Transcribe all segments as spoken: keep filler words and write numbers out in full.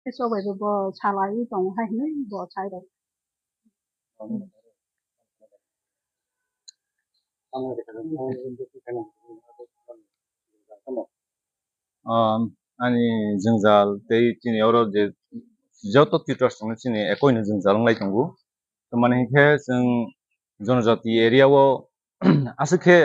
Tei chobaibo bo salaiwi tongo hai hinwi bo sai rw. Um, ani jwngjal tei chini oro je joto Tiprasa chini ekoino jwngjal wnglai tongo. Tamani hinkhe chwng jonojati area o aswk khe,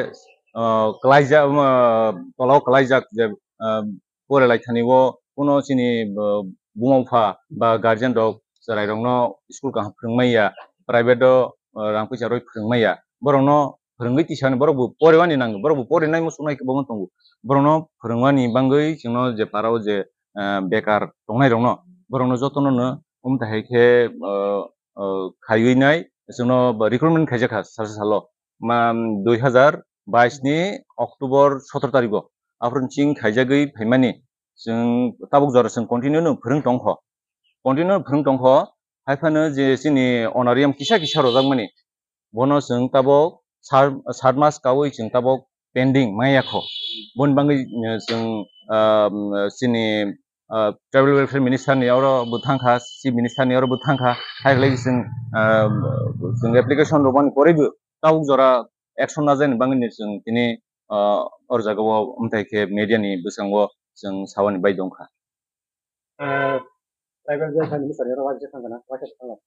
ah, kwlaijak, ah, tola o kwlaijak je, ah, porelai thani o kuno chini, ah, buma bupha ba guardian rok chwrai rokno school kaham phwrwng manya, private o, ah, rang puisa rwi phwrwng manya, borokno phwrwngwi tisani borok bo porewani nango, borok bo porinai muchungnai kwbangma tongo, borokno phwrwngmani bagwi chwngno je para o je, ah, bekar tongnai rokno borokno jotono no wngta hai khe, ah, ah, khaiwi nai chwngno recruitment khaijak kha salsa salo. Ma, dui hazar bais ni October sotoro tarikgo. Aphuru chwng khaijagwi phaimani chwng tabuk jora chwng continue no phwrwng tongkho. Continue no phwrwng tongkho. Haiphano je chini honorarium kisa kisa rojakmani. Bono chwng tabuk sar, sat mas kawi chwng tabuk pending maya kho. Boni bagwi, eh, chwng, ah, chini, ah, Tribal Welfare Minister ni oro bo thangkha, Chief Minister ni oro bo thangkha, hai khlai chwng, ah, chwng application rwmani pore bo tabuk jora action najani bagwi ni chwng tini, ah, or jaga o, amthai khe media ni bwskango chwng sawani bai dongkha. Ah, Tribal Welfare Minister ni oro waisa thangkha na, waisa thangkha.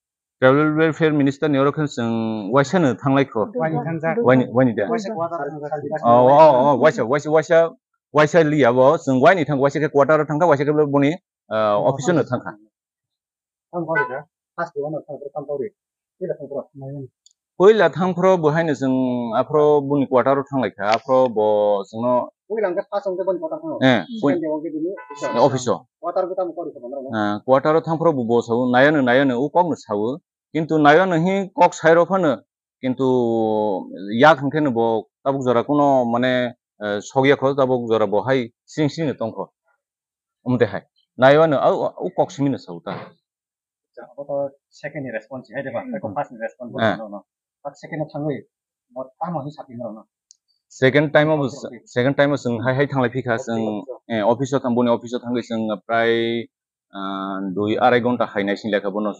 Tribal Welfare Minister ni oro khe chwng waisa no thanglai kho. Waini thangjak. Waini, waini da. Waisa quarter thangkha. Oh, oh, oh, waisa, waisa, waisa, waisa liya bo. Chwng waini thang, waisa khe quarter o thangkha, waisa khe boni, ah, office no thangkha. Ang hori da. First one thang, thang, thang, thang. Puila thangphro bo haino chwng aphro boni quarter o thanglaikha, aphro bo chwngno. Puila hwnkhe first hwnkhe boni quarter thango. Eh, pui- Second day hwnkhe bini office o. Office o. Quarter bo tamo kori kha bangma. Ah, quarter o thangphro bo, bo sao, nayano, nayano, o kokno sao. Kintu nayano hi kok sairo phano, kintu yak hwnkhe no bo tabuk jora kuno mane, eh, sokya kho, tabuk jora bo hai sing sing no tongkho. Umte hai. Nayano, au, au kok simi no sao ta. Acha, abo to second ni response hai de ba, eko first ni response bo no, no. But second o thangwi, mo tamo hi sapi no, no. Second time o, second time o chwng hai hai thanglai phikha, chwng, eh, office o thang, boni office o thangwi chwng prai, ah, dui arai ghonta hai naising laikha bono,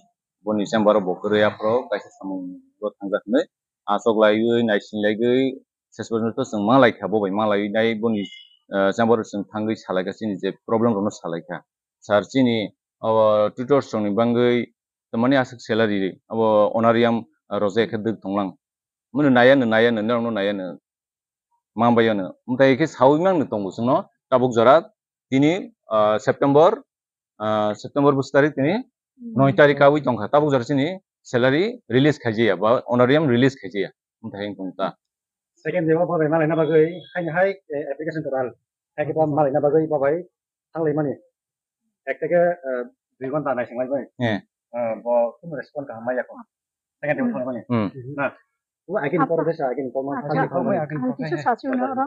boni chamber o bo kwrwi aphro kaisa samung bo thangjak hinwi achok laiwi naising laiwi ses porjonto chwng ma laikha, bo bai ma laiwi nai boni, ah, chamber o chwng thangwi salaikha, chini je problem rokno salaikha. Sir, chini abo tutors rokni bagwi tamani aswk salary abo honorarium rojak khe dwk tonglang. Munu naya no, naya no, norokno naya no, manbai ano. Mwtai khe sawi mang no tongo chwngno tabuk jora tini, ah, September, ah, September bus tarik tini noi tarik kawi tongkha. Tabuk jora chini salary release khaijaya ba honorarium release khaijaya. Mwtai wng tong ta. Second day o bo bai malai na bagwi haino hai, eh, application toral. Hai khe bo malai na bagwi bo bai thanglai mani. Ek theke, eh, dui ghonta naising lai bai. Eh. Eh, bo kuno respond kaham maya kho. Second day o thanglai mani. Hmm. Na, bo agini poro desa, agini poro. Acha, agini poro, agini poro. Ang kisa sachi uno oro.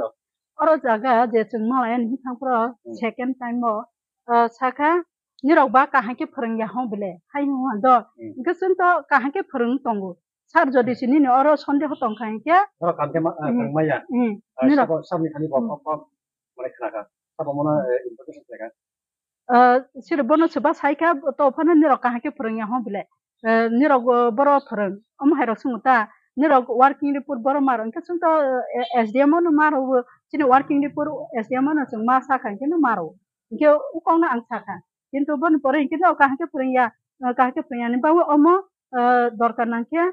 Oro jaga je chwng malai ani thang pro second time o, eh, sakha nirok ba kaham khe phwrwngya hwn bile. Hai hwn do. Hmm. Hwnkhe chwng to kaham khe phwrwng tongo. Sir, jodi si nini oro sondeho tongkha hinkhe, oro kam khe ma, ah, hmm, tongmaya. Hmm. Ah, nira sabo, sabni thani bo, hmm, kok, kok, mane khnakha. Sabo mono, eh, information khlaikha. Ah, sir, bono soba saikha, to phano nirok kaham khe phwrwngya hwn bile. Eh, nirok, oh, boro phwrwng. Omo hairok swngo ta, nirok working report boro maro. Hinkhe chwng to, eh, S D M o no maro, chini working report S D M o no chwng ma sakha hinkhe no maro. Hinkhe ukok no ang sakha. Kintu boni pore hinkhe no kaham khe phwrwngya, eh, kaham khe phwrwngya ni bagwi omo, eh, dorkar nangkhe,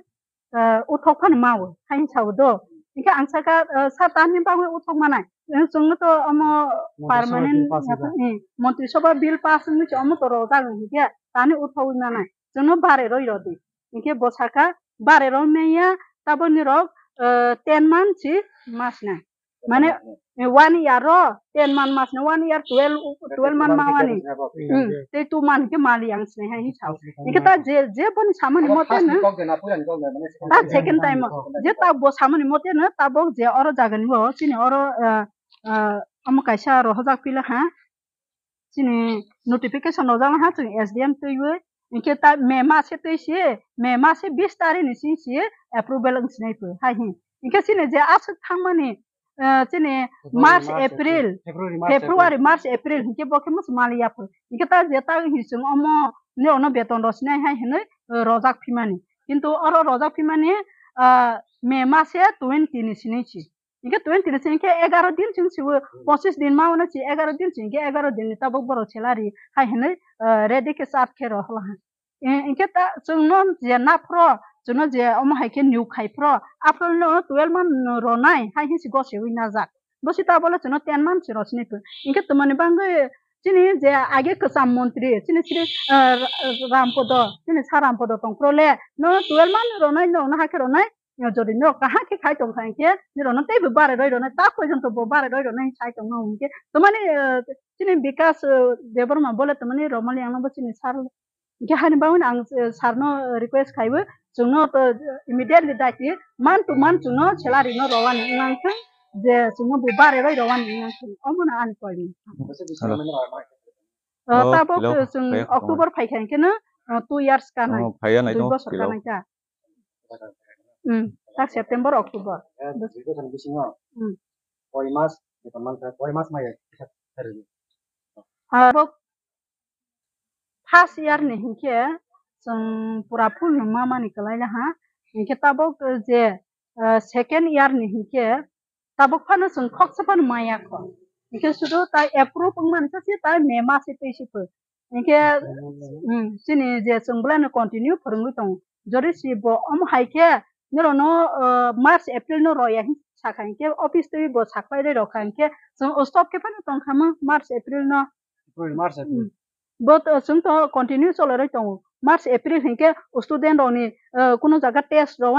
eh, uthok phano mawo, hai sao do. Hinkhe ang saka, eh, sir, tamni bagwi uthok manai. Eh, chwngno to omo montri sabha permanent bill pass wngkha. Eh, montri sabha bill pass wngwi se omo to rojak hinkhe tani uthogwi manai. Chwngno bare roi rodi. Hinkhe bo saka bare roi manya taboni rok, eh, ten month si mas nai. Mane, eh, one year ro, ten month mas ni, one year twelve, twelve month ma wani. Hmm, tei two month khe mali ang sinai hai sao. Hinkhe ta je, je boni samani mote no, ta second time o, je ta bo samani mote no, ta bo je oro jaga ni bo, chini oro, ah, ah, omo kaisa rohorjak pila ha. Chini notification rojak ha chwng S D M twiwi, hinkhe ta May mase twi si, May mase bis tarik ni sing si approval wng sinai pui, hai hin. Hinkhe chini je aswk thangmani, ah, chini February, March, March, April, April, February, March, February, April. March, April hinkhe bo khe muchung mali ya phuru. Hinkhe ta je ta hi chwng omo norokno beton rw sinai hai hinwi, ah, rojak phimani. Kintu oro rojak phimani, ah, May mase twenty ni sinai si. Hinkhe twenty ni sini khe egaro din chwng siwo, pochis din ma uno si egaro din chwng khe egaro din ni tabuk borok salary hai hinwi, ah, ready khe chat khe rw hwla ha. Eh, hinkhe ta chwngno je naphro, chwngno je omo hai khe new khai phro, aphro no twelve month no ronai hai hinsi gosewi najak. Bosi ta bole chwngno ten month si rw sini phu. Hinkhe twmani bangwi chini je age kwcham montri, chini sri, ah, Rampodo, chini sa Rampodo tongphro le, no twelve month ronai no, no hakhe ronai, Yo, jodi no kaham khe khai tong kha hinkhe, nirok no teibo bare roi rwnai, ta poijon to bo bare roi rwnai sai tong no hinkhe. Tamani, eh, chini Bikas, eh, Debbarma bole tamani Romali ang no bo chini sir. Hinkhe hani bagwi ang, eh, sir no request khaibo, chwng no to, eh, immediately daiti, month to month chwng no salary no rwani wng nang thung, je chwng no bo bare roi rwani wng nang thung. Omo no ani koi ni. Hello. Eh, oh, tabok, hello. Eh, chwng Phai, October phai kha hinkhe no, eh, two years kanai. Oh, phai ya nai dui to, bosor hello. Kanai ta. Hmm, tak September, October. Eh, dui bosor bisingo. Hmm. Koi mas, kita mangkha, koi mas maya. Ah, bo first year ni hinkhe, chwng pura full no ma mani kwlai laha. Hinkhe tabok, eh, je, eh, second year ni hinkhe, tabok phano chwng khoksa phano maya kho. Hinkhe sudu tai approve wngmani sa se tai May mas se twi se pho. Hinkhe, hmm, chini je chwng belai no continue phwrwngwi tongo. Jori si bo omo hai khe norok no, uh, March, April no roya hin sakha hinkhe office twi bo saklai roi rokha hinkhe chwng stop khe phano tongkha mo March, April no. April, March, April. Hmm. Bo to chwng to continue cholai roi tongo. March, April hinkhe student rokni, uh, kuno jaga test rok